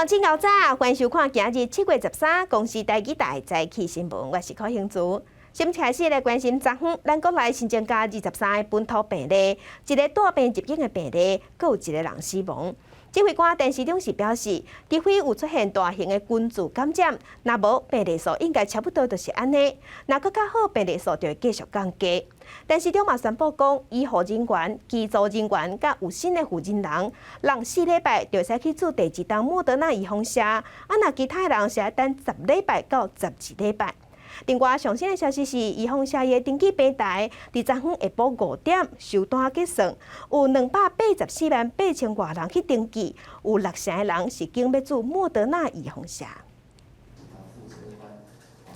請𠢕早，歡迎收看今日7月13公視台語台早起新聞，我是柯興珠。先開始來關心昨昏，咱國內新增加23個本土病例，一个帶病入境的病例，閣有一个人死亡。指揮官陳時中是表示，除非有出現大型的群聚感染，若無病例數應該差不多就是按呢。若閣較好，病例數就會繼續降低。陳時中嘛宣布講，醫護人員、機組人員佮有新的負責人，人4禮拜就會使去注第二針莫德納預防射，啊，若其他的人是愛等10禮拜到12禮拜。另外，上新的消息是，預防射的登記平台，佇昨昏下晡5點收單結算，有284萬8千外人去登記，有六成的人是揀欲注莫德納預防射。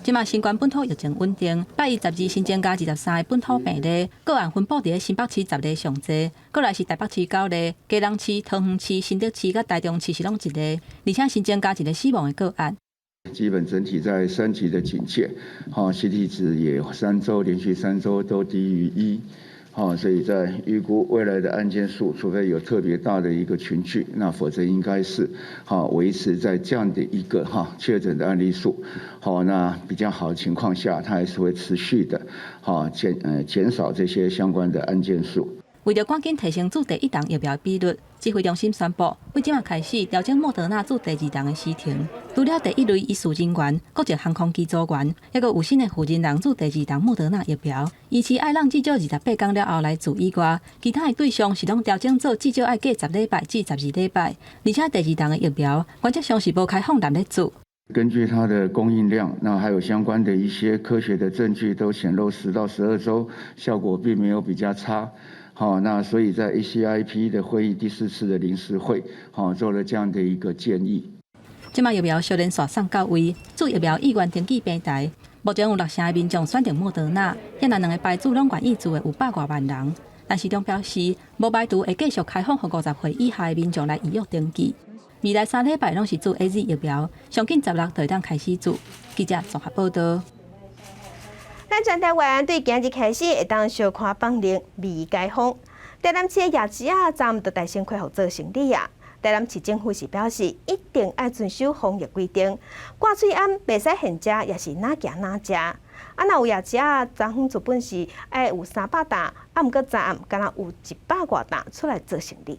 這馬新冠本土疫情穩定，拜一十二新增加23個本土病例，個案分布佇新北市十例上濟，過來是台北市九例，基隆市、桃園市、新竹市佮台中市是攏一例，而且新增加一个死亡的個案。基本整體在3級的警戒，哈，CT 值也連續3週都低於1，哈，所以在預估未來的案件數，除非有特別大的一個群聚，那否則應該是哈維持在這樣的一個哈確診的案例數，好，那比較好的情況下，它還是會持續的，哈減少這些相關的案件數。為著趕緊提升注第一針疫苗比率，指揮中心宣布，對這馬開始調整莫德納注第二針的時程。除了第一類醫事人員、國籍航空機組員，抑閣有新的負責人注第二針莫德納疫苗，維持愛人至少28天了後來注以外，其他的對象是攏調整做至少愛過10禮拜至12禮拜，而且第二針的疫苗原則上是無開放男咧注。根據它的供應量，那還有相關的一些科學的證據都顯露10到12週效果並沒有比較差。好，那所以在 ACIP 的會議第四次的臨時會，好做了這樣的一個建議。這馬疫苗小連續送到位，注疫苗意願登記平台，目前有六成的民眾選擇莫德納，遐若兩个牌子攏願意注的有百外萬人。陳時中表示，無排除會繼續開放予50歲以下的民眾來預約登記。未來3禮拜攏是注 AZ 疫苗，上緊16就會當開始注。記者綜合報道。咱全台灣對今日開始會當小可放靈，未解封。台南市的夜市仔，昨昏就大聲恢復做生理啊。台南市政府是表示，一定愛遵守防疫規定，掛喙罨袂使現食，也是哪行哪食。啊，若有夜市仔，昨昏基本是愛有300擔，啊，毋過昨暗敢若有100外擔出來做生理。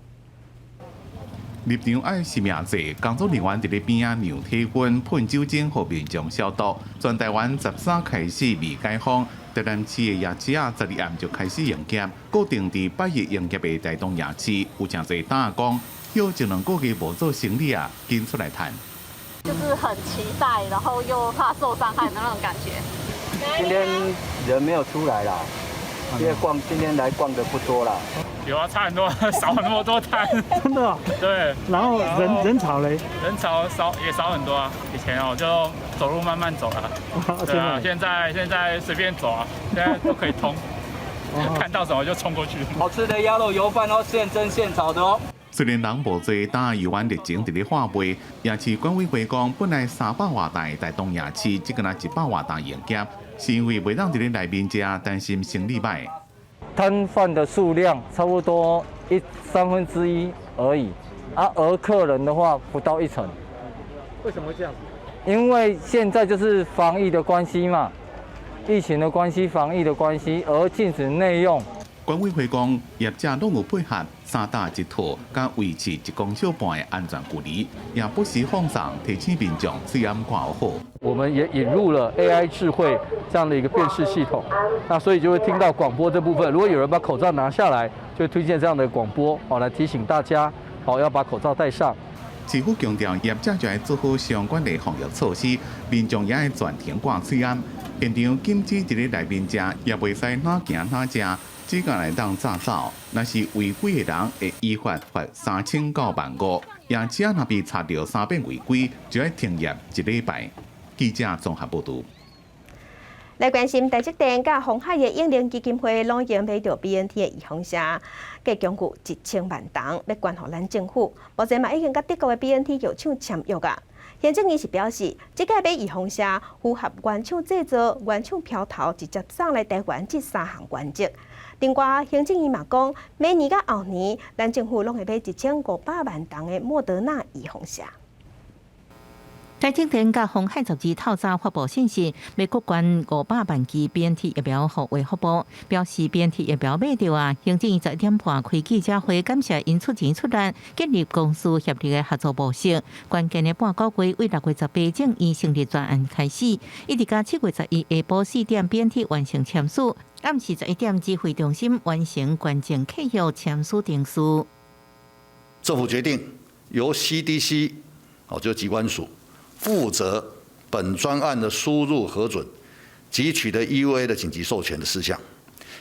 入場愛實名制，工作人員佇咧邊仔量體溫、噴酒精予民眾消毒。全台灣13開始未解封，台南市的夜市仔12暗就開始營業。固定佇拜一營業的台東夜市，有誠濟擔仔講，有一兩個月無做生理啊，緊出來趁。就是很期待，然後又怕受傷害的那種感覺。今天人沒有出來啦，因為逛今天來逛的不多啦。有啊，差很多，少那麼多攤。真的啊？對。然後人潮嘞？人潮少也少很多啊。以前哦就走路慢慢走啊。對啊，現在隨便走啊，現在都可以通，看到什麼就衝過去。好吃的鴨肉油飯哦，現蒸現炒的哦。雖然人無濟，但猶原熱情佇咧販賣。夜市管委會講，本來300外擔台東夜市，這個若100外擔營業，是因為袂當佇咧內面食，擔心生理䆀。攤販的數量差不多一三分之一而已，啊，而客人的話不到一成。為什麼會這樣子？因為現在就是防疫的關係嘛，疫情的關係，防疫的關係，而禁止內用。管委會講，業者攏有配合三打一套，佮維持1公尺半的安全距離，也不時放送提醒民眾喙罨掛好。我們也引入了 AI 智慧這樣的一個辨識系統，那所以就會聽到廣播這部分。如果有人把口罩拿下來，就會推薦這樣的廣播，好來提醒大家，好要把口罩戴上。市府強調，業者就愛做好相關的防疫措施，民眾也愛全程掛喙罨。現場禁止佇咧內面食，也袂使哪行哪食，只敢會當紮走。若是違規的人，會依法罰3000到15,000。夜市若被查著三遍違規，就愛停業一禮拜。記者綜合報導。來關心台積電佮鴻海的永齡基金會，攏已經買著 BNT 的預防射，計共有1000萬筒欲捐予咱政府。目前嘛已經佮德國的 BNT 藥廠簽約啊。行政院是表示，這擺買預防射符合原廠製造、原廠標頭，直接送來台灣這三項原則。另外，行政院嘛講，明年佮後年，咱政府攏會買1500萬筒的莫德納預防射。台積電佮鴻海12透早發布信息，欲閣捐500萬劑 BNT 疫苗予衛福部，表示 BNT 疫苗買著啊。行政院11點半開記者會，感謝𪜶出錢出力，建立公私協力的合作模式。關鍵的半個月為6月18政院成立專案開始，一直到7月11下晡4點 BNT 完成簽署，暗時11點指揮中心完成捐贈契約簽署程序。政府決定由 CDC 哦，就疾管署，負責本專案的輸入核准及取得 EUA 的緊急授權的事項，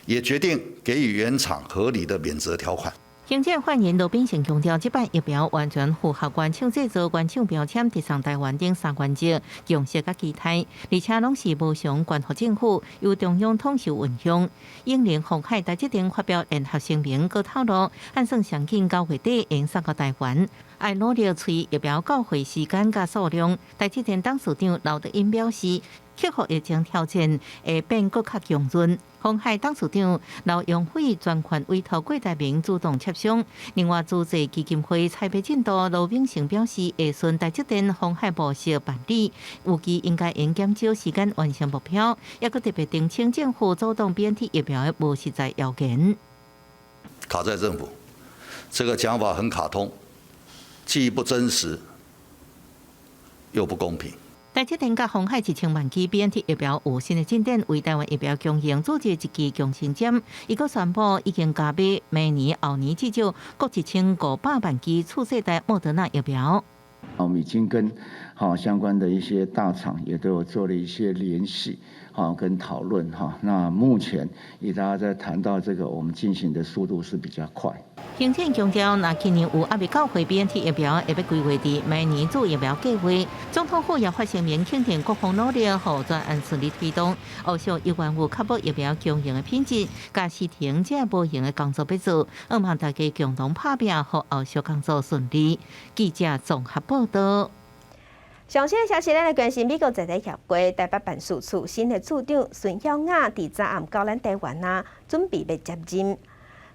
也決定給予原廠合理的免責條款。行政發言人羅秉成強調，這擺疫苗完全符合原廠製造、原廠標籤、直送台灣等三原則、共識佮期待，而且攏是無償捐予政府，由中央統籌運用。永聯、鴻海、台積電發表聯合聲明，閣透露，按算上緊9月底會送到台灣。愛努力催疫苗到貨時間佮數量。台積電董事長劉德音表示，克服疫情挑戰會變閣較強韌。鴻海董事長劉揚偉全權委託郭台銘主動協商。另外，資濟基金會採買進度，羅秉成表示會循台積電、鴻海模式辦理，預計應該會減少時間完成目標。抑閣特別澄清政府阻擋 BNT 疫苗的無實在謠言。卡債政府，這個講法很卡通。既不真實，又不公平。台積電佮鴻海1000萬劑 BNT 疫苗有新的進展，為台灣疫苗供應注入一劑強心針。伊閣宣布已經加碼，明年後年至少閣1500萬劑次世代莫德納疫苗。我們已經跟好相關的一些大廠也都有做了一些聯繫，好跟討論哈。那目前與大家在談到這個，我們進行的速度是比較快。行政強調，若今年有猶未到貨 BNT 疫苗，會欲規劃佇明年做疫苗計劃。總統府也發聲明肯定各方努力，予專案順利推動。後續猶原有確保疫苗供應的品質，佮時程這無閒的工作欲做，向望大家共同拍拚，予後續工作順利。記者綜合報道。上新的消息，咱來關心美國在台協會台北辦事處新的處長孫曉雅，佇昨暗到咱台灣啊，準備欲接任。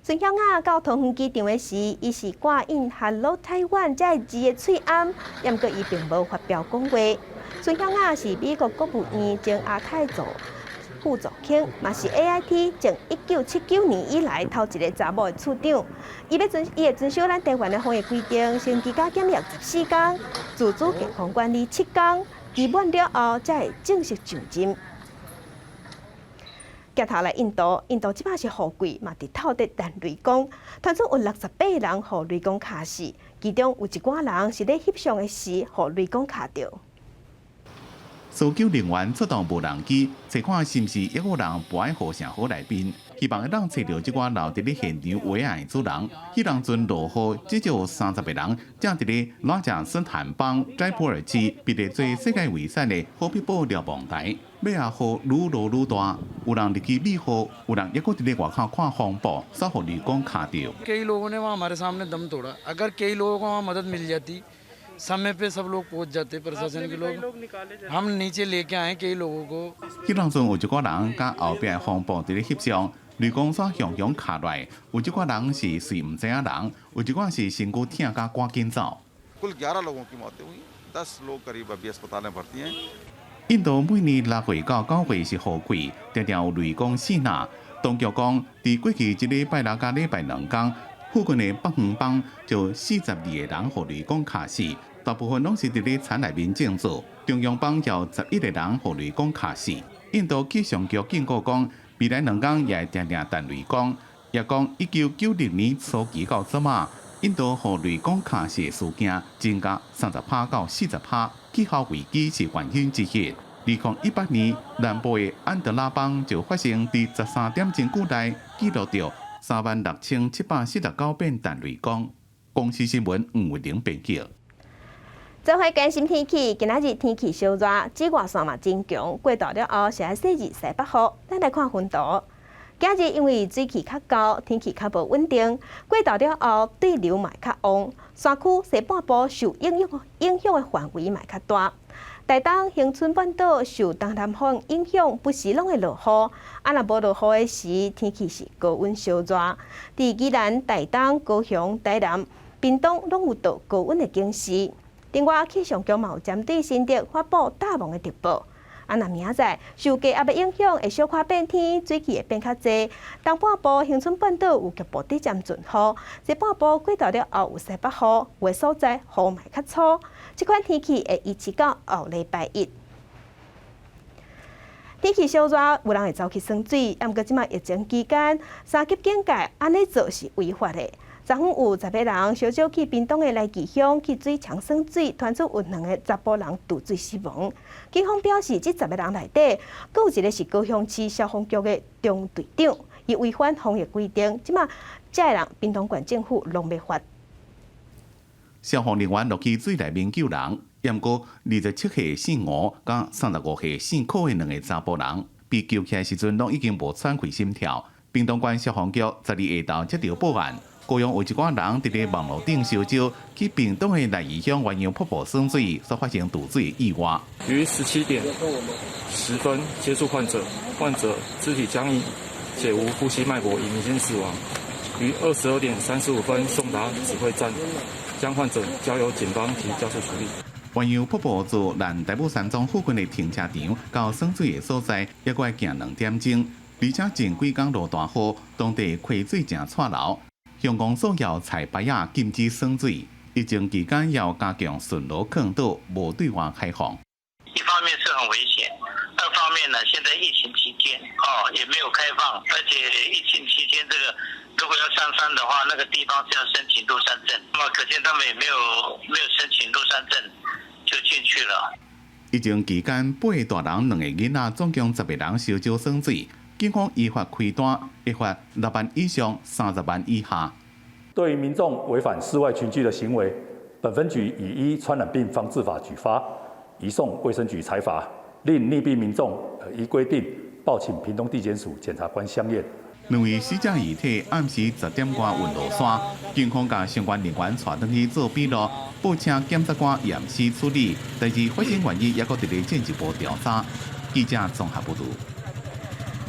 孫曉雅到桃園機場的時，伊是掛印 “Hello Taiwan” 這个字的喙罨，毋過伊並無發表講話。孫曉雅是美國國務院前亞太座副助卿，嘛是 AIT 從1979年以來頭一个查某的處長。伊會遵守咱台灣的防疫規定，先居家檢疫14天，自主健康管理7天，期滿了後才會正式上任。鏡頭來印度，印度這擺是雨季，嘛直透佇彈雷公，傳出有68人予雷公敲死，其中有一寡人是咧翕相的時，予雷公敲著。搜救人員出動無人機，揣看是毋是猶閣有人跋佇雨城河內面，希望會當揣著這寡留佇咧現場遺愛的主人。彼當陣落雨，至少有30個人正佇咧拉賈斯坦邦齋普爾市，被列做世界遺產的好比堡瞭望台。尾仔雨愈落愈大，有人入去避雨，有人猶閣佇咧外口看風暴，煞予雷公敲著。 कई लोगों ने वहाँ हमारे सामने दम तोड़ा। अगर कई लोगों को वहाँ मदद मिल जाती, समय पे सब लोग पहुंच जाते, प्रशासन के लोग, हम नीचे लेके आए कई लोगों को。彼當陣有一寡人佮後壁的風暴佇咧翕相，雷公煞雄雄敲落來，有一寡人是隨毋知影人，有一寡是身軀疼甲趕緊走。 कुल 11 लोगों की मौतें हुई, 10 लोग करीब अभी अस्पताल में भर्ती हैं。印度每年6月到9月是雨季，常常有雷公死難。當局講，佇過去一禮拜六佮禮拜兩工，附近的北方邦就42個人予雷公敲死，大部分攏是佇咧田內面種作。中央邦有11個人予雷公敲死。印度氣象局警告講，未來兩工也會定定彈雷公，也講1996年初期到這馬，印度予雷公敲死的事件增加30%到40%，氣候危機是原因之一。2018年，南部的安德拉邦就發生佇13點鐘久內記錄著36,749遍彈雷公。公視新聞吳偉玲編輯。做伙關心天氣，今仔日天氣燒熱，紫外線嘛真強。過晝了後是愛洗日西北雨。咱來看雲圖。今日因為水汽較高，天氣較無穩定。過晝了後對流嘛較旺，山區西半部受影響的範圍嘛較大。台東恆春半島受東南風影響，不時攏會落雨。啊，若無落雨的時，天氣是高溫燒熱。佇宜蘭、台東、高雄、台南、屏東攏有到高溫的警示。另外，氣象局嘛有針對新竹發布大霧的特報。啊，若明仔載受低壓的影響，會小可變天，水汽會變較濟。東半部恆春半島有局部短暫陣雨，西半部過晝了後有西北雨，有的所在雨嘛會較粗。這款天氣會維持到後禮拜一。天氣燒熱，有人會走去耍水，啊，毋過這擺疫情期間，三級警戒，按呢做是違法的。昨昏有10個人相約去屏東的來岐鄉去水場耍水，傳出有兩个查埔人墮水死亡。警方表示，這10個人內底，閣有一个是高雄市消防局的中隊長，伊違反防疫規定，這擺這个人屏東縣政府攏欲罰。消防人員落去水內面救人，毋過27歲姓吳佮35歲姓柯的兩个查埔人，被救起來時陣，攏已經無喘氣心跳。屏東縣消防局12下晝接著報案。高雄有一寡人佇咧網路頂相招去屏東的來義鄉鴛鴦瀑布耍水，所發生墮水意外。於17點10分接觸患者，患者肢體僵硬且無呼吸脈搏，已明顯死亡。於22點35分送達指揮站，將患者交由警方及家屬處理。鴛鴦瀑布自南大武山莊附近的停車場到耍水的所在，猶閣愛行2點鐘，而且前幾工落大雨，當地溪水誠掣流。鄉公所要彩排仔禁止耍水，疫情期間要加強巡邏勸導，無對外開放。一方面是很危險，二方面呢，現在疫情期間哦也沒有開放，而且疫情期間這個如果要上山的話，那個地方是要申請入山證，那麼可見他們也沒有申請入山證就進去了。疫情期間，八个大人、兩个囡仔，總共10個人相招耍水。警方依法開單，會罰6萬以上30萬以下。對於民眾違反室外群聚的行為，本分局已依傳染病防治法舉發，移送衛生局裁罰，另溺斃民眾依規定報請屏東地檢署檢察官相驗。兩位死者遺體暗時10點外運落山，警方共相關人員帶轉去做筆錄，報請檢察官驗屍處理。代誌發生原因猶閣佇咧進一步調查。記者綜合報導。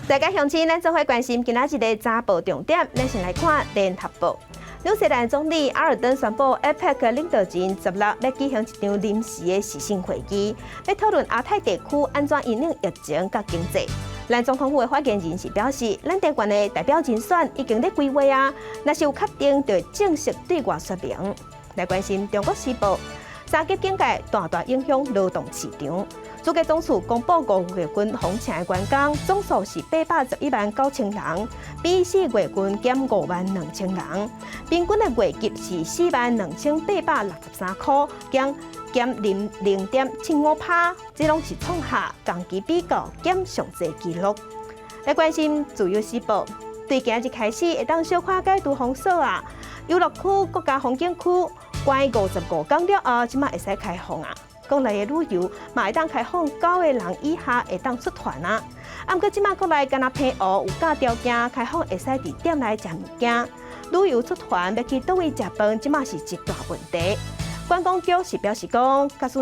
大家鄉親，咱做伙關心今仔日的早報重點，咱先來看聯合報。紐西蘭總理阿爾登宣布，APEC 領導人16欲舉行一場臨時的視訊會議，欲討論亞太地區按怎因應疫情佮經濟。咱總統府的發言人是表示，咱台灣的代表人選已經咧規劃啊，若是有確定，就會正式對外說明。來關心中國時報，三級警戒大大影響勞動市場。主計總處公布5月份封城的員工總數是811萬9千人，比4月份減5萬2千人，平均的月給是42,863箍，減減0.75%，這攏是創下同期比較減上濟紀錄。來關心自由時報，對今日開始會當小可解除封鎖啊，遊樂區、國家風景區關55工了後，這擺會使開放啊。國內的旅遊嘛會當開放九個人以下會當出團啊。啊，毋過這擺國內干焦澎湖有加條件開放，會使佇店內食物件。旅遊出團欲去佗位食飯，這擺是一大問題。觀光局是表示講，假使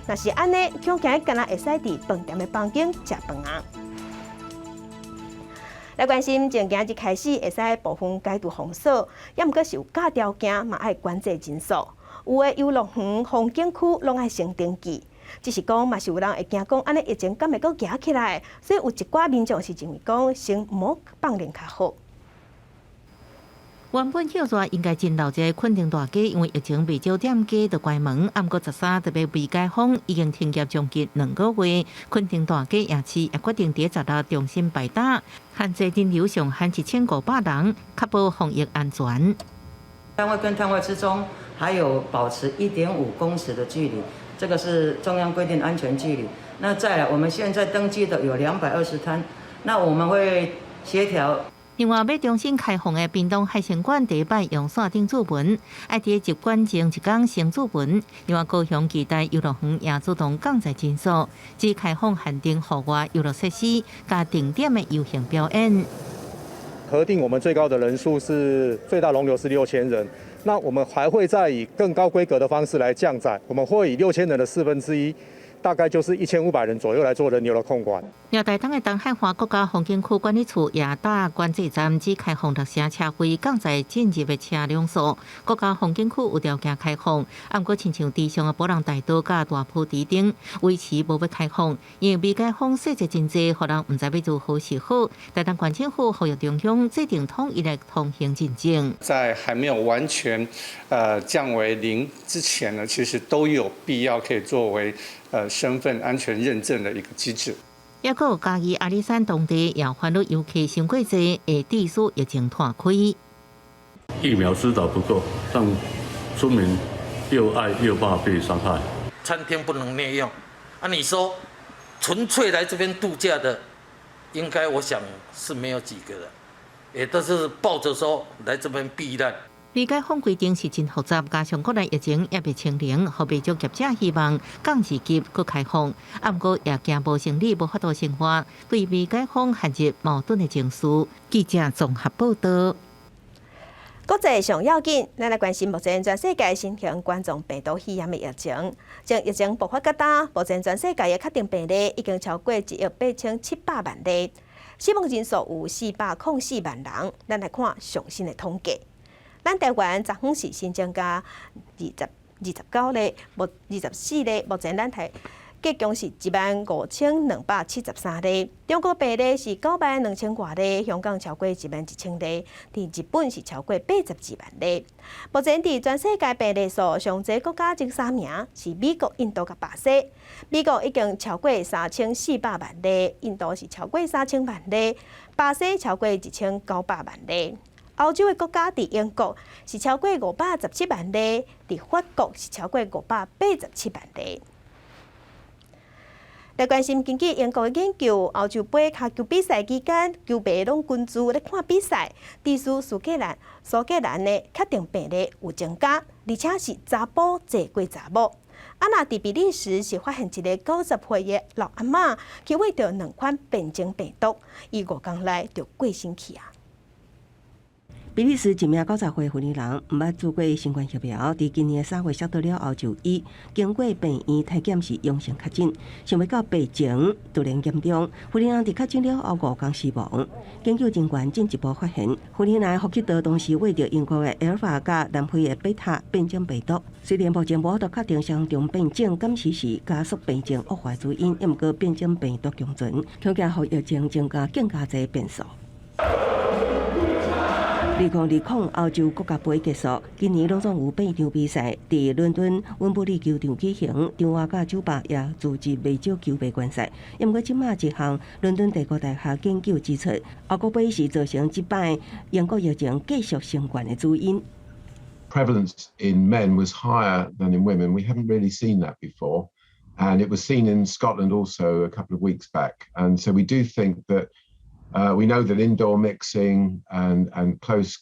若是按呢，恐驚干焦會使佇飯店的房間食飯啊。來關心，從今日開始會使部分解除封鎖，猶毋過是有加條件，嘛愛管制人數。有的遊樂園、風景區攏愛先登記，只是講嘛是有人會驚講，按呢疫情敢會閣夯起來，所以有一寡民眾是認為講，先毋好放任較好。原本歇熱應該真鬧熱的墾丁大街，因為疫情袂少店家都關門，毋過13特別未解封，已經停業將近2個月。墾丁大街夜市也決定佇16重新擺檔，限制人流上限1500人，確保防疫安全。攤位跟攤位之中還有保持1.5公尺的距離，這個是中央規定安全距離。那再來，我們現在登記的有220攤，那我們會協調。另外，欲重新開放的屏東海生館第一擺用線頂注文，愛佇入館前一工先注文。另外，高雄期待遊樂園也主動降載人數，只開放限定戶外遊樂設施佮定點的遊行表演。核定我們最高的人數是最大容留是6000人，那我們還會再以更高規格的方式來降載，我們會以6000人的1/4。大概就是1500人左右來做人流的控管。台東的東海岸國家風景區管理處也搭管制站只開放六成車費，降載進入的車輛數。國家風景區有條件開放，毋過親像池上的伯朗大道佮大埔堤頂維持無欲開放，因為未解封細節真濟，予人毋知欲如何是好。台東縣政府呼籲中央制定統一的通行認證。在還沒有完全降為零之前呢，其實都有必要可以作為身份安全認證的一個機制。抑閣有嘉義阿里山當地也傳入遊客傷過濟，會致使疫情湠開。疫苗施打不夠，讓村民又愛又怕被傷害。餐廳不能內用，啊，你說純粹來這邊度假的，應該我想是沒有幾個了，也都是抱着說來這邊避難。理解封規定是真複雜，加上國內疫情猶未清零，予袂少業者希望降二級閣開放，毋過也驚無生理無法度生活，對未解封陷入矛盾的情緒。記者綜合報道。國際上要緊，咱來關心目前全世界新型冠狀病毒肺炎的疫情。從疫情爆發到今，目前全世界的確診病例已經超過1億8700萬例，死亡人數有404萬人。咱來看上新的統計。咱台灣昨昏是新增加29例，目24例，目前咱台計共是15,273例。中國病例是92,000外例，香港超過11,000例，佇日本是超過82萬例。目前佇全世界病例數上濟國家前三名是美國、印度佮巴西。美國已經超過3400萬例，印度是超過3000萬例，巴西超過1900萬例。歐洲的國家佇英國是超過517萬例，佇法國是超過587萬例。來關心根據英國的研究，歐洲盃跤球比賽期間，球迷攏群聚咧看比賽，致使蘇格蘭的確診病例有增加，而且是查埔濟過查某。啊，若佇比利時是發現一个90歲的老阿嬤，去患著兩款變種病毒，伊5工內就過身去啊。比利時一名90歲婦人，毋捌注過新冠疫苗，佇今年3月摔倒了後就醫，經過病院體檢是陽性確診，想袂到病情突然嚴重，婦人佇確診了後5工死亡。研究人員進一步發現，婦人的呼吸道同時患著英國的阿爾法佮南非的貝塔變種病毒。雖然目前無法度確定雙重變種敢是是加速病情惡化主因，毋過變種病毒共存，恐驚予疫情增加更加濟變數。2020歐洲國家盃結束，今年攏總有八場比賽，佇倫敦溫布利球場舉行，場外佮酒吧也組織袂少球迷觀賽。毋過，這馬一項倫敦帝國大學研究指出，歐國盃是造成這擺英國疫情繼續升懸的主因。 Prevalence in men was higher than in women. We haven't really seen that before, and it was seen in Scotland also a couple of weeks back. And so we do think that we know that indoor mixing and close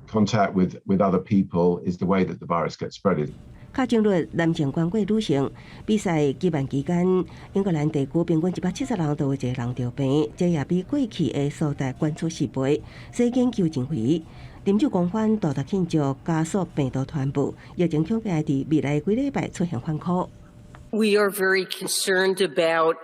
contact with other people is the way that the virus gets spread. 確診率男性懸過女性。比賽舉辦期間，英格蘭地區平均170人就有一個人著病，這也比過去的數字懸出4倍。所以研究認為，啉酒狂歡大大慶祝，加速病毒傳播，疫情恐驚佇未來幾禮拜出現反箍。 We are very concerned about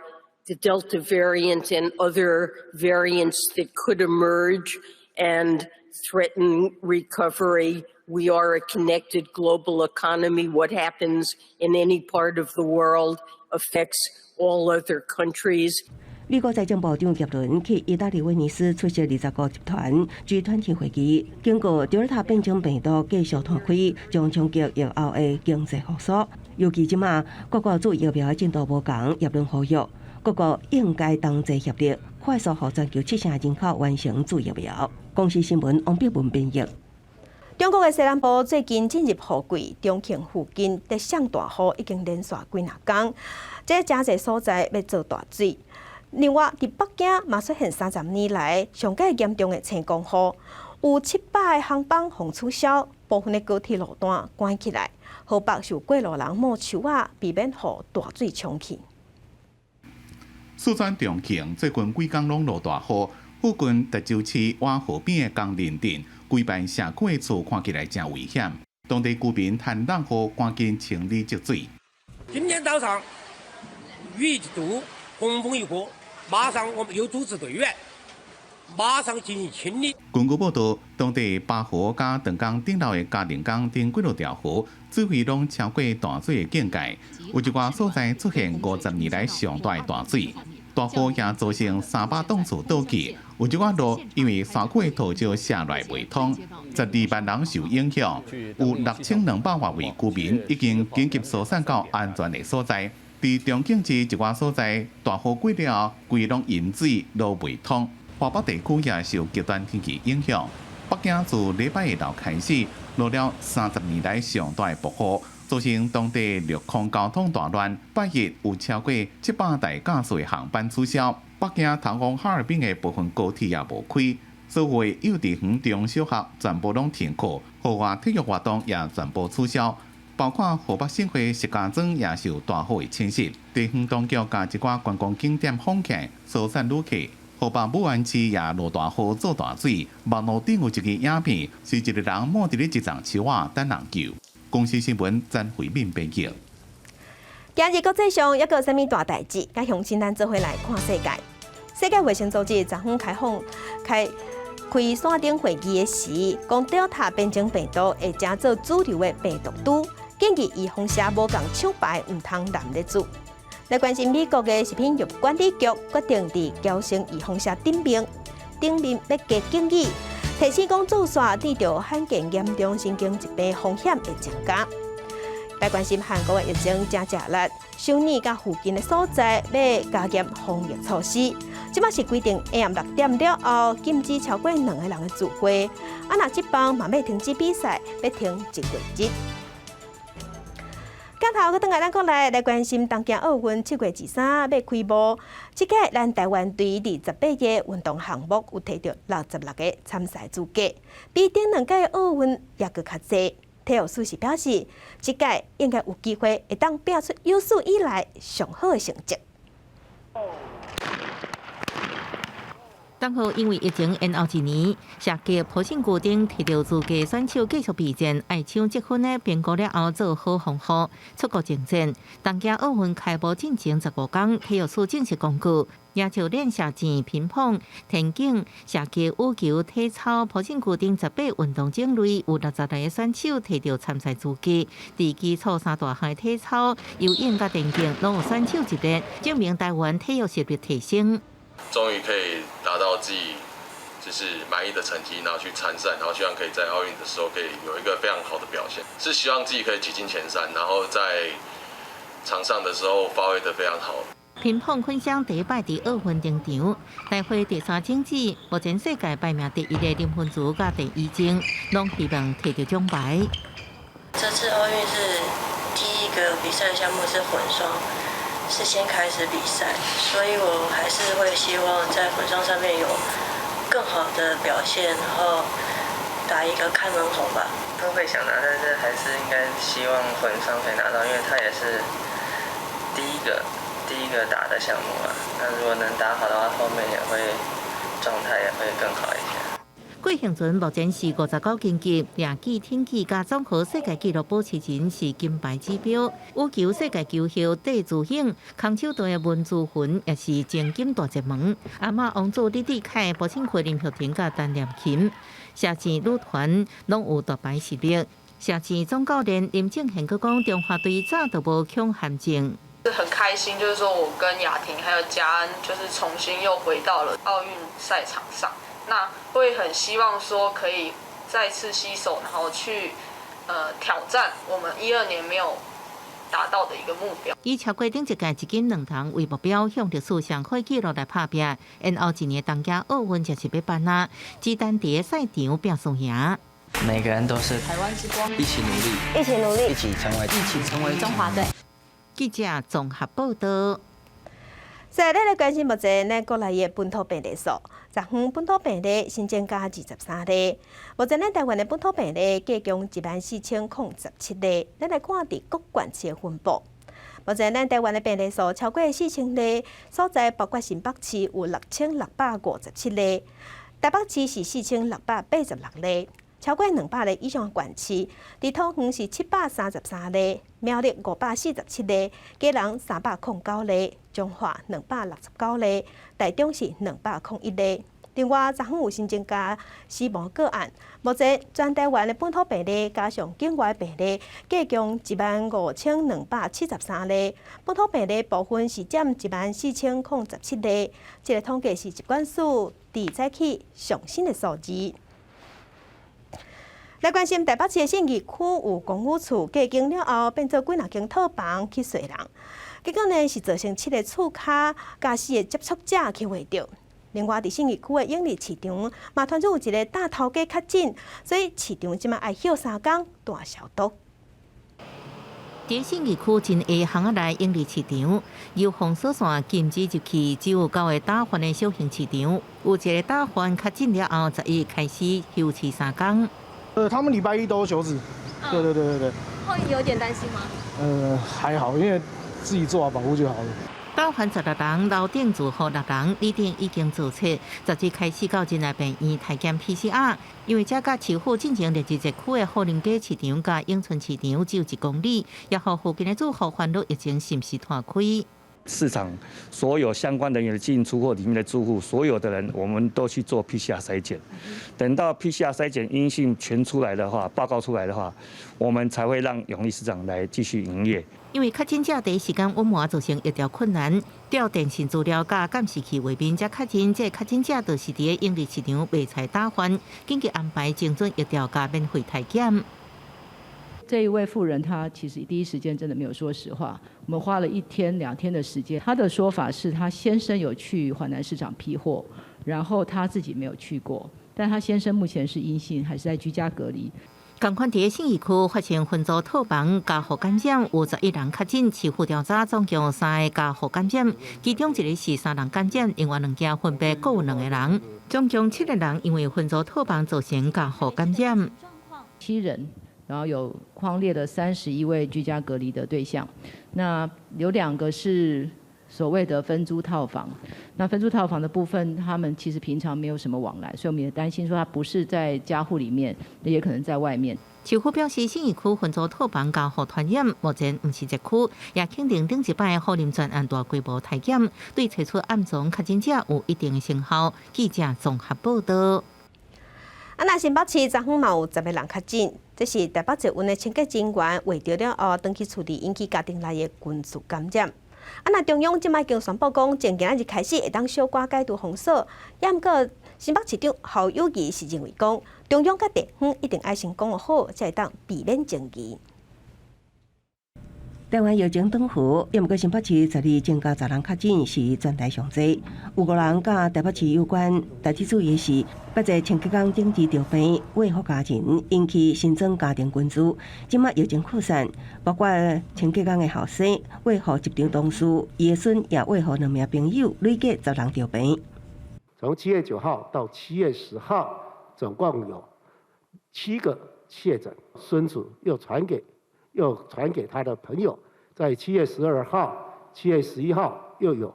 the Delta variant and other variants that could emerge and threaten recovery. We are a connected global economy. What happens in any part of the world affects all other countries. 美國財政部長葉倫去意大利威尼斯出席25集團 G20 會議，警告德爾塔變種病毒繼續湠開，將衝擊疫後的經濟復甦。尤其這馬各國注疫苗的進度無仝，葉倫呼籲各國應該同齊協力，快速予全球七成人口完成注疫苗。公視新聞王碧文編譯。中國的西南部最近進入雨季，重慶附近咧降大雨，已經連續幾若工，這誠濟所在欲做大水。另外，佇北京嘛出現30年來上蓋嚴重的青光雨，有700個航班予取消，部分的高鐵路段關起來。河北受過路人摸樹仔，避免予大水沖去。四川重慶最近幾工攏落大雨，附近達州市倚河邊的江陵鎮，規排社區的厝看起來誠危險，當地居民趁落雨趕緊清理積水。今天早上雨一度，洪峰一過，馬上我們又組織隊員，馬上進行清理。根據報道，當地巴河佮長江頂流的嘉陵江等幾落條河，水位攏超過大水的警戒，有一寡所在出現50年來上大的大水，大雨也造成300棟厝倒去，有一寡路因為山區的土石卸落來袂通，12萬人受影響，有6200外位居民已經緊急疏散到安全的所在。佇重慶市一寡所在，大雨過了後，規攏淹水，路袂通。華北地區也受極端天氣影響。北京自禮拜一晝開始落了30年來上大的暴雨，造成當地陸空交通大亂。拜一有超過700台架次的航班取消。北京通往哈爾濱的部分高鐵也無開，所有的幼稚園、中小學全部攏停課，戶外體育活動也全部取消。包括河北省會石家莊也受大雨的侵襲，地方當局共一寡觀光景點封起，疏散旅客。河北武安市也落大雨做大水，網路頂有一個影片，是一个人踵佇咧一叢樹仔等人救。公視新聞曾慧敏編輯。今日國際上猶閣有啥物大代誌？佮鄉親咱做伙來看世界。世界衛生組織昨昏開放開開線頂會議的時，講 Delta 變種病毒會成做主流的病毒株，建議預防射無仝廠牌毋通濫咧注。來關心美國的食品藥物管理局決定佇嬌生預防射頂面，頂面欲加警語，提醒講注射致著罕見嚴重神經疾病風險會增加。來關心韓國的疫情誠食力，首爾佮附近的所在欲加嚴防疫措施，這擺是規定下暗6點了後禁止超過兩个人的聚會。啊，若職棒嘛欲停止比賽，欲停一月日。鏡頭閣轉來咱國內來關心東京奧運7月23欲開幕，這屆咱台灣隊28個運動項目有提著66個參賽資格，比頂兩屆奧運猶閣較濟。體育署是表示，這屆應該有機會會當拼出有史以來上好的成績。剛好因為疫情延後一年，射擊、波身球頂提著資格選手繼續備戰，愛搶積分的評估了後做好防護，出國征戰。東京奧運開幕進前15天，體育署正式公告，野球練射箭、乒乓、田徑、射擊、羽球、體操、波身球等18運動種類，有66個選手提著參賽資格。佇基礎三大項體操、游泳佮田徑，攏有選手入列，證明台灣體育實力提升。終於可以達到自己就是滿意的成績，然後去參賽，然後希望可以在奧運的時候可以有一個非常好的表現，是希望自己可以擠進前三，然後在場上的時候發揮得非常好。乒乓混雙第一擺佇奧運登場，大會第三種子，目前世界排名第一的林昀儒佮鄭怡靜，攏希望提著獎牌。這次奧運是第一個比賽項目是混雙。是先開始比賽，所以我還是會希望在混雙上面有更好的表現，然後打一個開門紅吧。都會想拿，但是還是應該希望混雙可以拿到，因為它也是第一個打的項目嘛。那如果能打好的話，後面也會狀態也會更好一些。郭婞淳目前是59公斤，掠舉、挺舉佮綜合世界紀錄保持人是金牌指標。羽球世界球后戴資穎、空手道的溫珠雲也是爭金大熱門。阿嬤王子李智凱、波身球林育庭佮陳念琴，射箭女團攏有奪牌實力。射箭總教練林正賢閣講，中華隊早就無恐韓症。是很開心，就是說我跟雅婷還有嘉恩，就是重新又回到了奧運賽場上。那會很希望說可以再次攜手，然後去挑戰我們12年沒有達到的一個目標。以超過頂一屆一金兩銅為目標，向歷史上好紀錄來拍拚。延後一年東京奧運就是欲辦啊，只等佇个賽場拼輸贏。每個人都是台灣之光，一起努力，一起努力，一起成為，一起成為中華隊。記者綜合報道。再來，咱來關心目前咱國內的本土病例數，昨昏本土病例新增加23例。目前咱台灣的本土病例計共14,017例。咱來看佇各縣市的分布。目前咱台灣的病例數超過4000例，所在包括新北市有6657例，台北市是4686例，超過200例以上的縣市，佇桃園是733例，苗栗547例，基隆309例，彰化269例，台中是201例。另外，昨昏有新增加死亡個案，目前全台灣的本土病例加上境外病例，計共15,273例。本土病例部分是佔14,017例。這个統計是疾管署佇早起上新的數字。來關心台北市的信義區有公寓厝過境了後，變做幾若間套房去稅人，結果呢是造成七个厝跤佮四个接觸者去秽著。另外，佇信義區的永利市場嘛，傳出有一个大頭家確診，所以市場這馬愛歇3工大消毒。佇信義區真下巷仔內永利市場，由封鎖線禁止入去，只有九个打橫的小型市場，有一个打橫確診了後，11開始休市3工。他們禮拜一都休市。對對對對對。會有點擔心嗎？還好，因為自己做好保護就好了。斗番16人，樓頂住戶六人，裡頂已經做測，十日開始到仁愛病院篩檢 PCR，因為這佮市府進前列入熱區的好林街市場佮永春市場只有1公里，也予附近的住戶煩惱疫情是毋是拖開。市場所有相關人員的進出貨裡面的住戶，所有的人，我們都去做 PCR 篩檢。等到 PCR 篩檢陰性全出來的話，報告出來的話，我們才會讓永利市場來繼續營業。因為確診者第一時間隱瞞造成疫調困難，調電信資料佮監視器畫面，才確認這確診者就是佇個永利市場賣菜打販，緊急安排精準疫調佮免費篩檢。這一位婦人，她其實第一時間真的沒有說實話。我們花了一天兩天的時間，她的說法是她先生有去環南市場批貨，然後她自己沒有去過，但她先生目前是陰性，還是在居家隔離。仝款佇信義區發生分租套房家戶感染，有11人確診，市府調查總共有三个家戶感染，其中一个是三人感染，另外兩件分別各有兩个人，總共七个人因為分租套房造成家戶感染。七人。然後有匡列了31位居家隔離的對象，那有兩個是所謂的分租套房，那分租套房的部分，他們其實平常沒有什麼往來，所以我們也擔心說他不是在家戶裡面，也可能在外面。市府表示，信義區分租套房家戶傳染，目前毋是熱區，也肯定頂一擺虎林專案大規模篩檢，對揣出暗藏確診者有一定的成效。記者綜合報道。啊，若新北市昨昏嘛有10个人確診，這是台北捷運的清潔人員秽著了後，轉去厝裡引起家庭內的群聚感染。啊，若中央這擺已經宣布講，從今仔日開始會當小可解除封鎖，也毋過新北市長侯友宜是認為講，中央佮地方一定愛先講好，才會當避免爭議。台灣疫情轉好，也毋過新北市12增加10人確診，是全台上濟。有五人佮台北市有關。代誌注意的是，八個清潔工頂日著病，衛福家人引起新增家庭群聚。這馬疫情擴散，包括清潔工的後生、衛福集團同事、伊的孫也衛福兩名朋友，累計10人著病。從7月9號到7月10號，總共有七個確診，孫子又傳給他的朋友，在7月12號、7月11號又有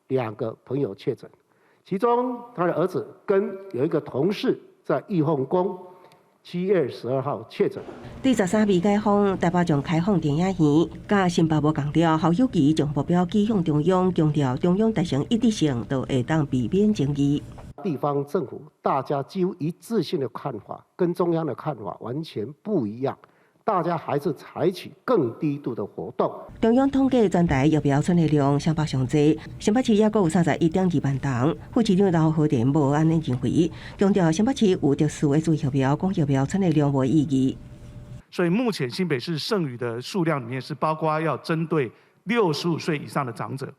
兩個朋友確診，其中他的兒子跟有一個同事在玉鳳宮，7月12號確診。對13未解封，台北將開放電影院，佮新北無仝調，侯友宜將目標指向中央，強調中央達成一致性，就會當避免爭議。地方政府大家幾乎一致性的看法，跟中央的看法完全不一樣。大家還是採取更低度的活動。中央統計全台疫苗傳的量雙北上濟，新北市抑閣有31.2萬人。副市長劉和田無按呢認為，強調新北市有特殊的注疫苗，講疫苗傳的量無意義。所以目前新北市剩餘的數量裡面是包括要針對65歲以上的長者，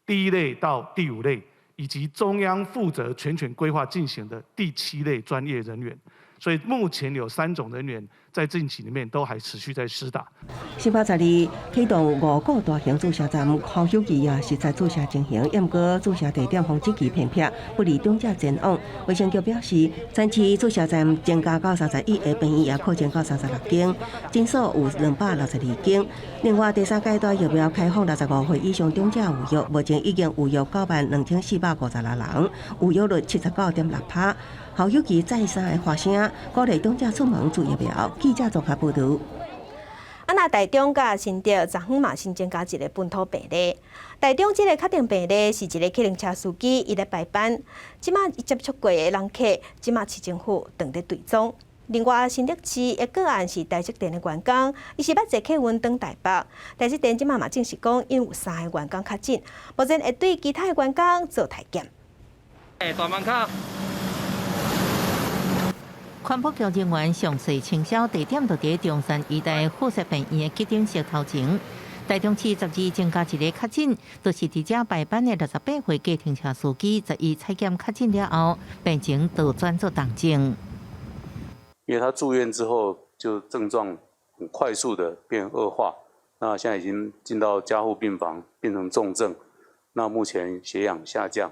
第一類到第五類，以及中央負責全權規劃進行的第七類專業人員。所以目前有三種人員在近期裡面都還持續在施打。新北十二啟動五個大型注射站，侯友宜也實在注射情形，毋過注射地點防止期偏僻，不利長者前往。衛生局表示，全市注射站增加到31个，病院也擴增到36間，診所有262間。另外，第三階段疫苗開放65歲以上長者預約，目前已經預約92,456人，預約率79.6%。侯友宜再三的發聲，鼓勵長者出門注疫苗。記者綜合報導。啊，那台中佮新竹昨昏嘛新增加一个本土病例。台中這个確定病例是一个客運車司機，伊咧排班，這馬接觸過的人客，這馬市政府正佇追蹤。另外，新竹市的個案是台積電的員工，伊是捌坐客運轉台北。台積電這馬嘛證實講，𪜶有三个員工確診，目前會對其他的員工做篩檢。欸，大門口。環保局人員詳細清消地點就佇中山醫大附設病院的急診室頭前。台中市12增加一个確診，就是佇遮排班的68歲計程車司機，11採檢確診了後，病情就轉做重症。因為他住院之後就症狀很快速的變惡化，那現在已經進到加護病房，變成重症。那目前血氧下降，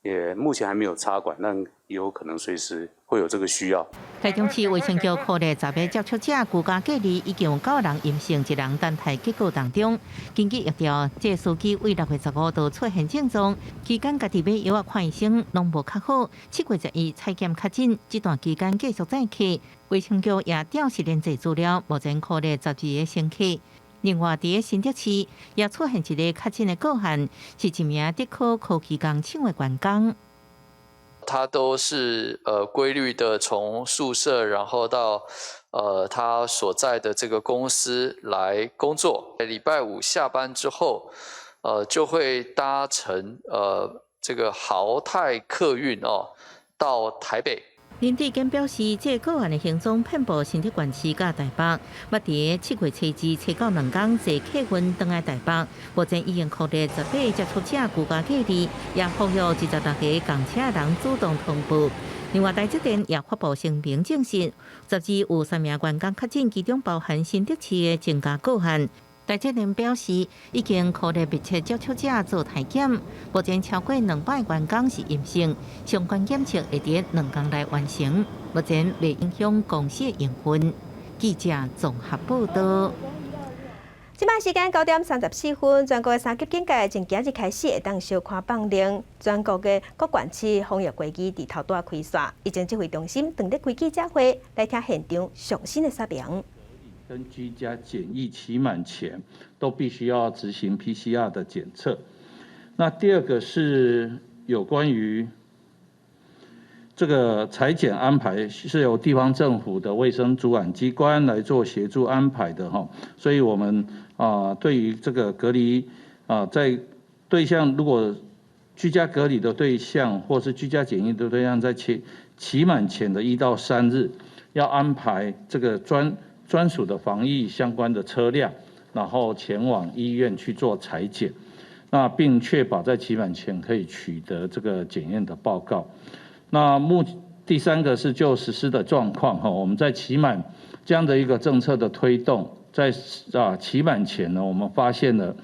也目前還沒有插管，但有可能隨時會有這個需要。台中市衛生局擴列10个接觸者居家隔離，已經有九人陰性，一人等待結果當中。根據疫調，這个司機為6月15號出現症狀，期間家己買藥仔看醫生，攏無較好。7月11採檢確診，這段期間繼續載客。衛生局也調實驗室資料，目前擴列12个乘客。另外，佇新竹市也出現一个確診的個案，是一名竹科科技工廠的員工。他都是規律的從宿舍，然後到他所在的這個公司來工作。禮拜五下班之後，就會搭乘這個豪泰客運哦到台北。林智堅表示，這个個案的行蹤遍佈新竹縣市佮台北，捌佇7月初二、初九兩工坐客運轉來台北。目前已經擴列18个接觸者居家隔離，也呼籲26个共車人主動通報。另外，台積電也發布聲明證實，12有三名員工確診，其中包含新竹市的增加個案。台積電表示，已經擴列密切接觸者做篩檢，目前超過200員工是陰性，相關檢測會佇2工內完成，目前未影響公司的營運。記者綜合報導。這擺時間9點34分，全國的三級警戒從今日開始會當小可放寬，全國的各縣市防疫會議佇頭拄仔開煞，疫情指揮中心當日開記者會來聽現場上新的說明。跟居家檢疫期滿前，都必須要執行 PCR 的檢測。那第二個是有關於這個採檢安排，是由地方政府的衛生主管機關來做協助安排的哈。所以我們啊，對於這個隔離啊，在對象如果居家隔離的對象，或是居家檢疫的對象，在期滿前的1到3日，要安排這個專屬的防疫相關的車輛，然後前往醫院去做採檢，那並確保在期滿前可以取得這個檢驗的報告。那第三個是就實施的狀況哈，我們在期滿這樣的一個政策的推動，在期滿前呢，我們發現了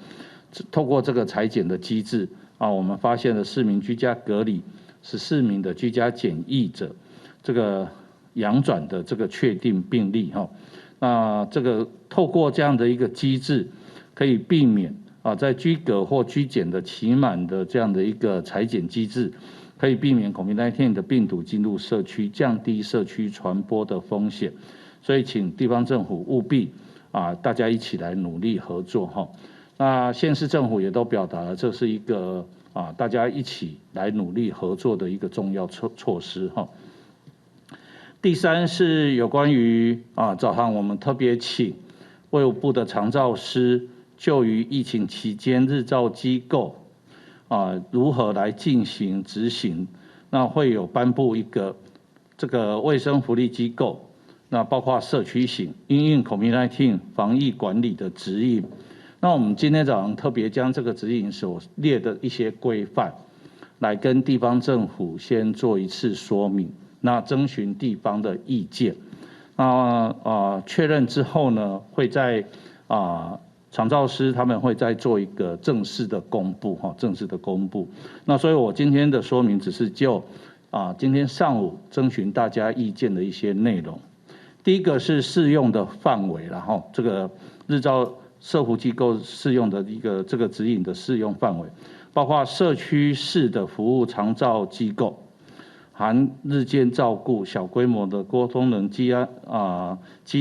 透過這個採檢的機制啊，我們發現了4名居家隔離、14名的居家檢疫者，這個陽轉的這個確定病例哈。那這個透過這樣的一個機制，可以避免啊，在居隔或居檢的期滿的這樣的一個採檢機制，可以避免 COVID-19 的病毒進入社區，降低社區傳播的風險。所以，請地方政府務必啊，大家一起來努力合作哈。那縣市政府也都表達了，這是一個啊，大家一起來努力合作的一個重要措施哈。第三是有關於啊，早上我們特別請衛福部的長照師，就於疫情期間日照機構啊如何來進行執行，那會有頒布一個這個衛生福利機構，那包括社區型因應 COVID-19 防疫管理的指引。那我們今天早上特別將這個指引所列的一些規範，來跟地方政府先做一次說明。那徵詢地方的意見，那確認之後呢，會在長照師他們會再做一個正式的公布，哈，正式的公布。那所以我今天的說明只是就今天上午徵詢大家意見的一些內容。第一個是適用的範圍，然後這個日照社福機構適用的一個這個指引的適用範圍，包括社區式的服務長照機構，含日間照顧、小規模的多功能機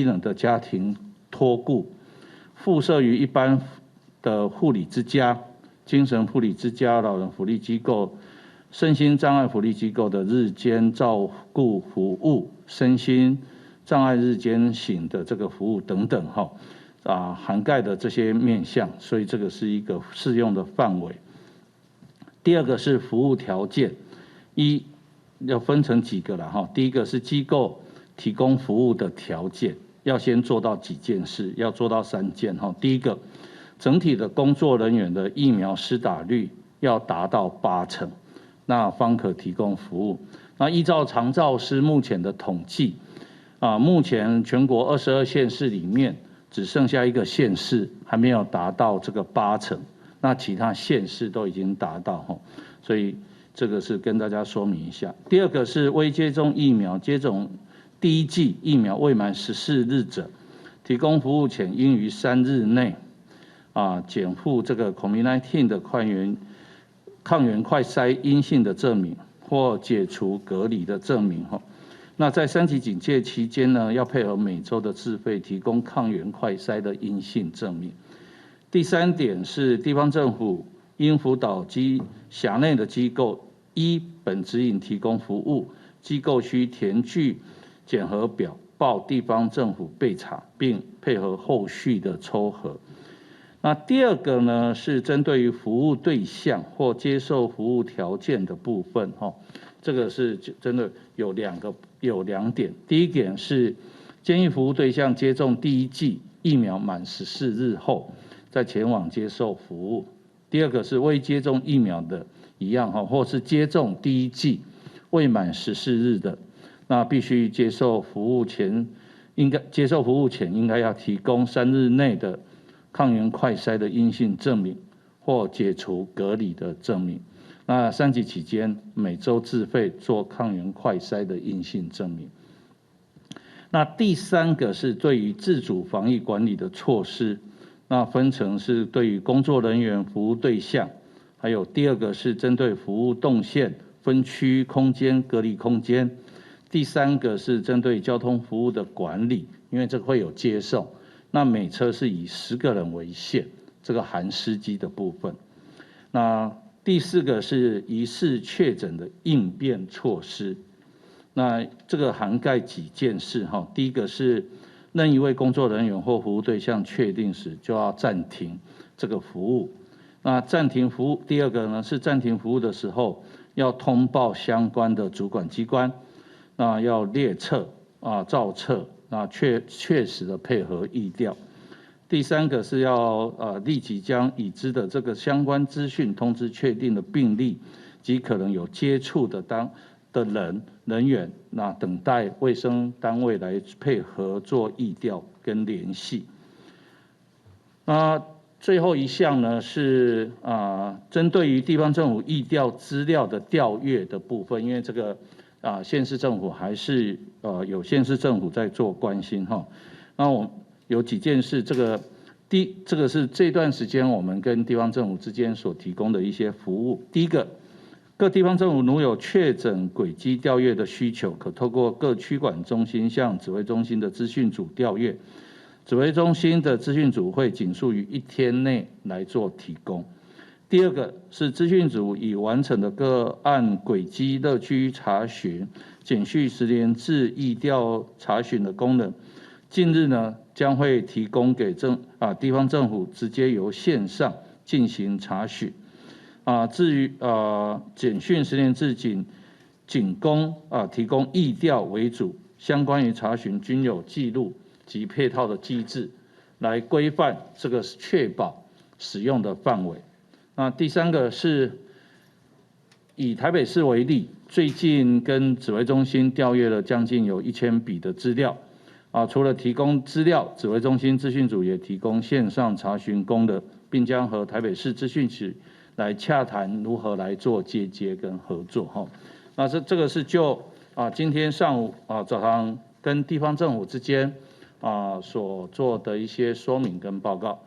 能的家庭託顧，附設於一般的護理之家、精神護理之家、老人福利機構、身心障礙福利機構的日間照顧服務、身心障礙日間型的這個服務等等，哈，涵蓋的這些面向，所以這個是一個適用的範圍。第二個是服務條件，一要分成幾個了哈。第一個是機構提供服務的條件，要先做到幾件事，要做到三件哈。第一個，整體的工作人員的疫苗施打率要達到80%，那方可提供服務。那依照長照師目前的統計，目前全國22縣市裡面，只剩下一個縣市還沒有達到這個80%，那其他縣市都已經達到哈，所以這個是跟大家說明一下。第二個是未接種疫苗，接種第一劑疫苗未滿14日者，提供服務前應於3日內檢附這個 COVID-19 的抗原快篩陰性的證明或解除隔離的證明哈。那在3級警戒期間呢，要配合每週的自費提供抗原快篩的陰性證明。第三點是地方政府應輔導機轄內的機構依本指引提供服務，機構需填具檢核表報地方政府備查，並配合後續的抽核。那第二個呢，是針對於服務對象或接受服務條件的部分，哈，這個是真的有兩點。第一點是建議服務對象接種第一劑疫苗滿14日後，再前往接受服務。第二個是未接種疫苗的，一樣哈，或是接種第一劑未滿14日的，那必須接受服務前應該要提供3日內的抗原快篩的陰性證明或解除隔離的證明。那3級期間每週自費做抗原快篩的陰性證明。那第三個是對於自主防疫管理的措施，那分成是對於工作人員、服務對象，還有第二個是針對服務動線、分區空間、隔離空間。第三個是針對交通服務的管理，因為這個會有接送，那每車是以10個人為限，這個含司機的部分。那第四個是疑似確診的應變措施，那這個涵蓋幾件事哈。第一個是任一位工作人員或服務對象確定時，就要暫停這個服務。那暫停服務，第二個呢是暫停服務的時候要通報相關的主管機關，那要列冊造冊，那確實的配合疫調。第三個是要立即將已知的這個相關資訊通知確定的病例及可能有接觸的人員，那等待衛生單位來配合做疫調跟聯繫。那最後一項呢是針對於地方政府疫調資料的調閱的部分，因為這個縣市政府還是有縣市政府在做關心哈。那我有幾件事，這個是這段時間我們跟地方政府之間所提供的一些服務。第一個，各地方政府如有確診軌跡調閱的需求，可透過各區管中心向指揮中心的資訊組調閱，指揮中心的資訊組會盡速於1天內來做提供。第二個是資訊組已完成的個案軌跡樂區查詢、簡訊實聯制疫調查詢的功能，近日呢將會提供給地方政府直接由線上進行查詢。至於簡訊實聯制僅供提供疫調為主，相關於查詢均有記錄及配套的機制，來規範這個確保使用的範圍。那第三個是以台北市為例，最近跟指揮中心調閱了將近有1000筆的資料。啊，除了提供資料，指揮中心資訊組也提供線上查詢功能，並將和台北市資訊局來洽談如何來做接接跟合作。哈，那這個是就啊，今天上午啊早上跟地方政府之間啊所做的一些說明跟報告。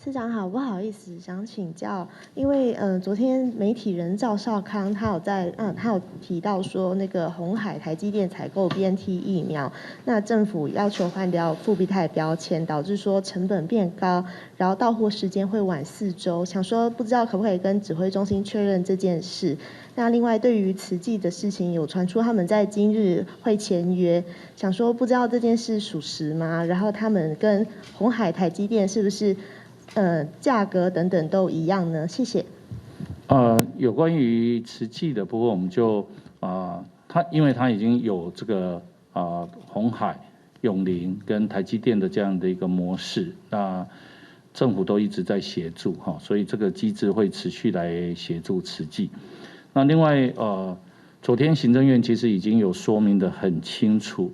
市長好，不好意思，想請教，因為昨天媒體人趙少康他有在他有提到說，那個鴻海台積電採購 BNT 疫苗，那政府要求換掉復必泰標籤，導致說成本變高，然後到貨時間會晚4週，想說不知道可不可以跟指揮中心確認這件事。那另外對於慈濟的事情，有傳出他們在今日會簽約，想說不知道這件事屬實嗎？然後他們跟鴻海台積電是不是？價格等等都一樣呢？謝謝。有關於慈濟的部分，我們就他因為他已經有這個鴻海、永齡跟台積電的這樣的一個模式，那政府都一直在協助哈，所以這個機制會持續來協助慈濟。那另外昨天行政院其實已經有說明得很清楚，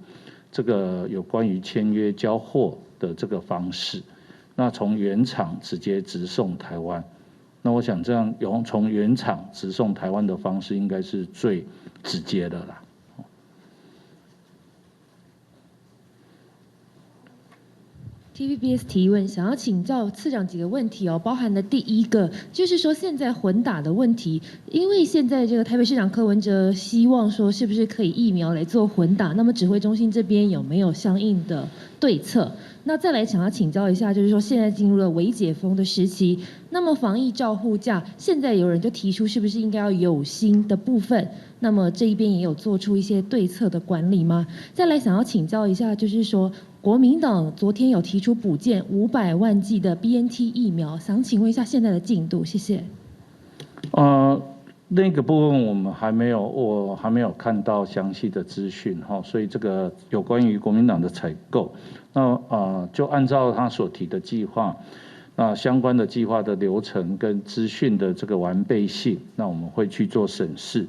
這個有關於簽約交貨的這個方式。那從原廠直接直送台灣，那我想這樣用從原廠直送台灣的方式，應該是最直接的啦。 TVBS 提問，想要請教次長幾個問題哦，包含的第一個就是說現在混打的問題，因為現在這個台北市長柯文哲希望說是不是可以疫苗來做混打，那麼指揮中心這邊有沒有相應的對策？那再來想要請教一下，就是說現在進入了微解封的時期，那麼防疫照護假，現在有人就提出是不是應該要有薪的部分？那麼這一邊也有做出一些對策的管理嗎？再來想要請教一下，就是說國民黨昨天有提出補件500萬劑的 BNT 疫苗，想請問一下現在的進度，謝謝。那個部分我們還沒有，我還沒有看到詳細的資訊哈，所以這個有關於國民黨的採購，那就按照他所提的計劃，那相關的計劃的流程跟資訊的這個完備性，那我們會去做審視。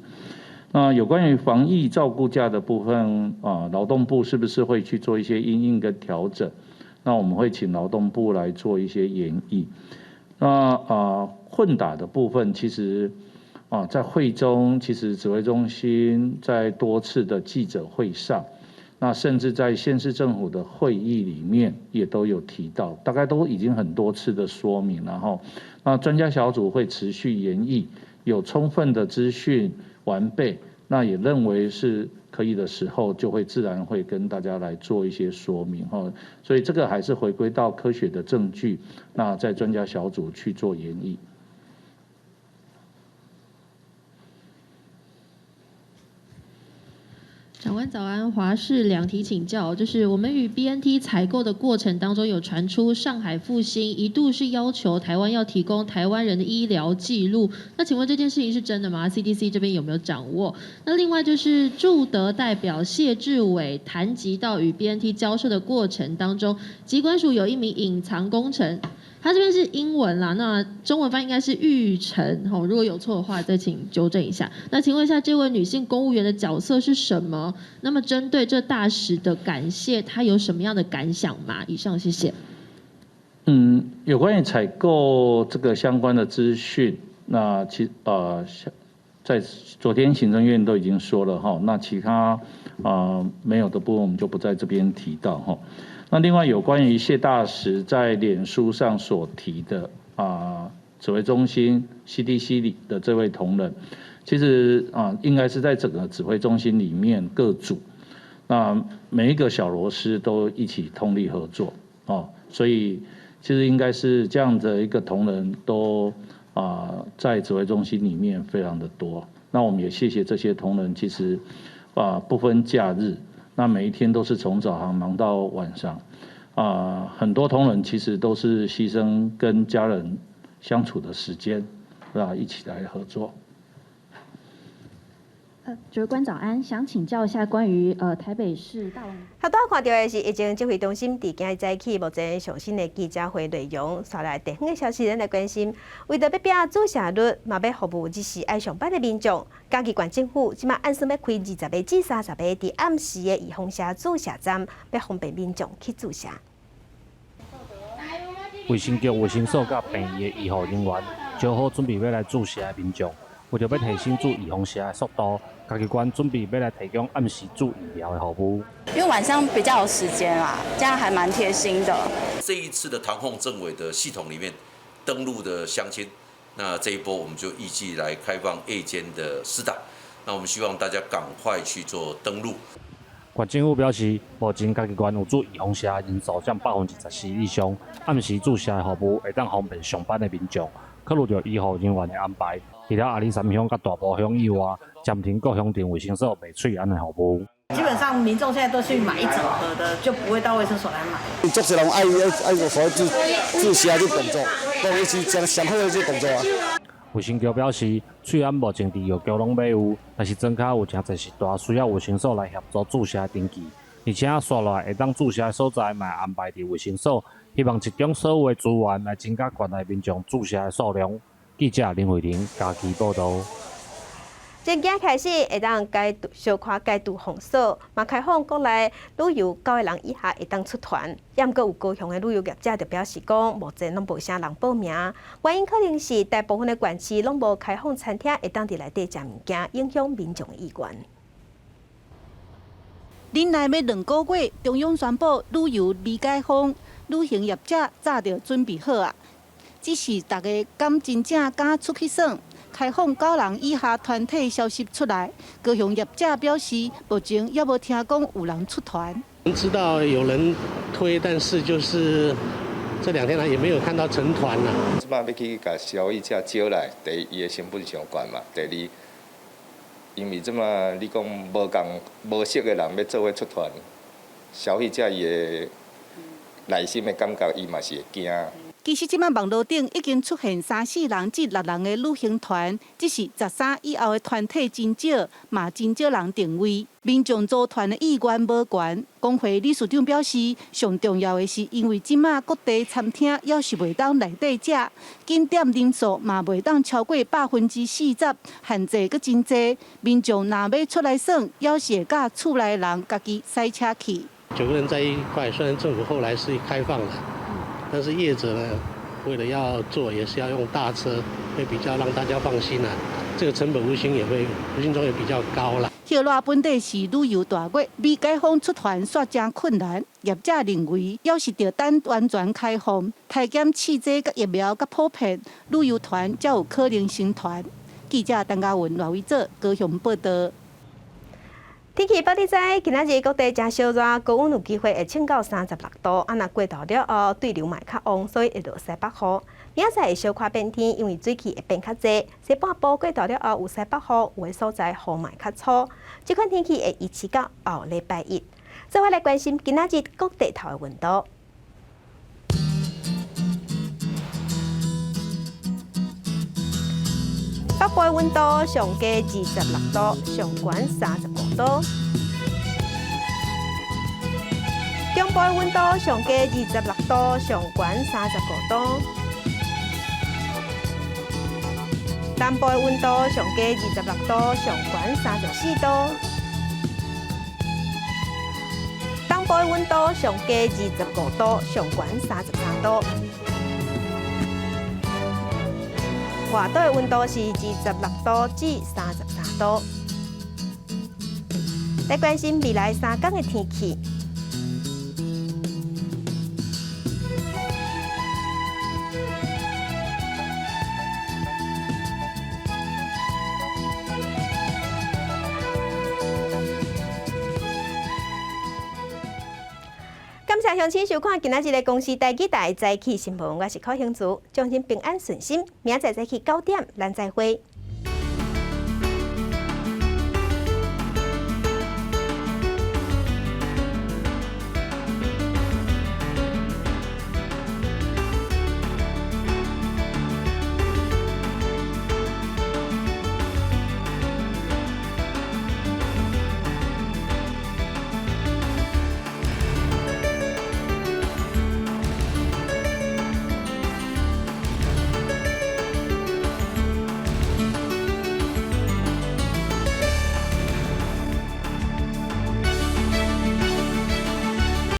那有關於防疫照顧假的部分啊，勞動部是不是會去做一些因應跟調整？那我們會請勞動部來做一些研議。那混打的部分其實在會中，其實指揮中心在多次的記者會上，那甚至在縣市政府的會議裡面也都有提到，大概都已經很多次的說明，然後那專家小組會持續研議，有充分的資訊完備，那也認為是可以的時候，就會自然會跟大家來做一些說明哈。所以這個還是回歸到科學的證據，那在專家小組去做研議。長官早安，華視兩題請教，就是我們與 BNT 採購的過程當中，有傳出上海復星一度是要求台灣要提供台灣人的醫療記錄，那請問這件事情是真的嗎？CDC 這邊有沒有掌握？那另外就是駐德代表謝志偉談及到與 BNT 交涉的過程當中，疾管署有一名隱藏工程。他這邊是英文啦，那中文翻譯應該是玉成吼，如果有錯的話，再請糾正一下。那請問一下，這位女性公務員的角色是什麼？那麼針對這大使的感謝，她有什麼樣的感想嗎？以上，謝謝。有關於採購這個相關的資訊，那其在昨天行政院都已經說了哈，那其他沒有的部分我們就不在這邊提到哈。那另外有關於謝大使在臉書上所提的指揮中心 CDC 裡的這位同仁，其實應該是在整個指揮中心裡面各組，那每一個小螺絲都一起通力合作哦，所以其實應該是這樣的一個同仁都在指揮中心裡面非常的多。那我們也謝謝這些同仁，其實不分假日。那每一天都是從早上忙到晚上，很多同仁其實都是犧牲跟家人相處的時間，啊，一起來合作。指揮官早安，想請教一下關於台北市大王。頭拄看著的是疫情指揮中心佇今日早起目前上新的記者會內容。紲來地方的消息，咱來關心，為著欲拼注射率，嘛欲服務日時愛上班的民眾，嘉義縣政府這馬按算欲開20個至30個佇暗時的預防射注射站，欲方便民眾去注射。衛生局、衛生所佮病院的醫護人員，招好準備欲來注射的民眾。為著欲提升注預防射的速度，嘉義縣準備欲來提供暗時注疫苗的服務。因為晚上比較有時間啦，這樣還蠻貼心的。這一次的唐鳳政委的系統裡面登錄的鄉親，那這一波我們就預計來開放夜間的施打。那我們希望大家趕快去做登錄。縣政府表示，目前嘉義縣有注預防射的人數佔24%以上，暗時注射的服務會當方便上班的民眾。考慮著醫護人員的安排，除了阿里山鄉佮大埔鄉以外，暫停各鄉鎮衛生所賣喙罨的服務。基本上民眾現在都去買一整盒的，就不會到衛生所來買。足濟人愛愛所謂注射這動作，當然是上上好的這動作啊。衛生局表示，喙罨目前佇藥局攏買有，但是莊跤有誠濟時段需要衛生所來協助注射登記，而且紲落來會當注射的所在嘛安排佇衛生所，希望集中所有的資源來增加縣內民眾注射的數量。記者林慧玲嘉義報導。前今開始會當解小可解除封鎖，嘛開放國內旅遊9個人以下會當出團。也毋過有高雄的旅遊業者就表示講，目前攏無啥人報名，原因可能是大部分的縣市攏無開放餐廳會當佇內底食物件，影響民眾的意願。忍耐欲兩個月，中央宣布旅遊未解封，旅行業者早就準備好啊。只是大家敢真正敢出去耍？開放9人以下團體消息出來，高雄業者表示，目前猶無聽講有人出團。知道有人推，但是就是這兩天來也沒有看到成團啦。這擺欲去共消費者招來，第一，伊的成本上懸嘛；第二，因為這擺你講無仝無熟的人欲做伙出團，消費者伊的內心的感覺，伊嘛是會驚。其實這擺網路頂已經出現3、4人至6人的旅行團，只是13以後的團體真少，嘛真少人訂位。民眾組團的意願無懸。工會理事長表示，上重要的是因為這擺各地餐廳猶是袂當內底食，景點人數嘛袂當超過40%，限制閣真濟。民眾若欲出來耍，猶是會佮厝內人家己駛車去。9個人在一塊，雖然政府後來是開放了。但是業者呢，為了要做，也是要用大車，會比較讓大家放心啦。這個成本無形也會無形中也比較高啦。熱熱本底是旅遊大月，未解封出團煞誠困難。業者認為，猶是著等完全開放，篩檢試劑佮疫苗較普遍，旅遊團才有可能成團。記者陳嘉文、賴偉哲高雄報導。天氣報你知，今仔日各地誠燒熱，高溫有機會會衝到36度。啊，若過晝了後，對流嘛會較旺，所以會落西北雨。明仔載會小可變天，因為水汽會變較濟。西半部過晝了後有西北雨，有的所在雨嘛會較粗。這款天氣會維持到後禮拜一。做伙來關心今仔日各地頭的溫度。北部的溫度上低26度，上懸35度。中部的溫度上低26度，上懸35度。南部的溫度上低26度，上懸34度。東部的溫度上低25度，上懸33度。外島的溫度是26度至33度。來關心未來3天的天氣。感謝鄉親收看今仔日的公視台語台早起新聞，我是柯興竹，祝您平安順心。明仔載早起9點，咱再會。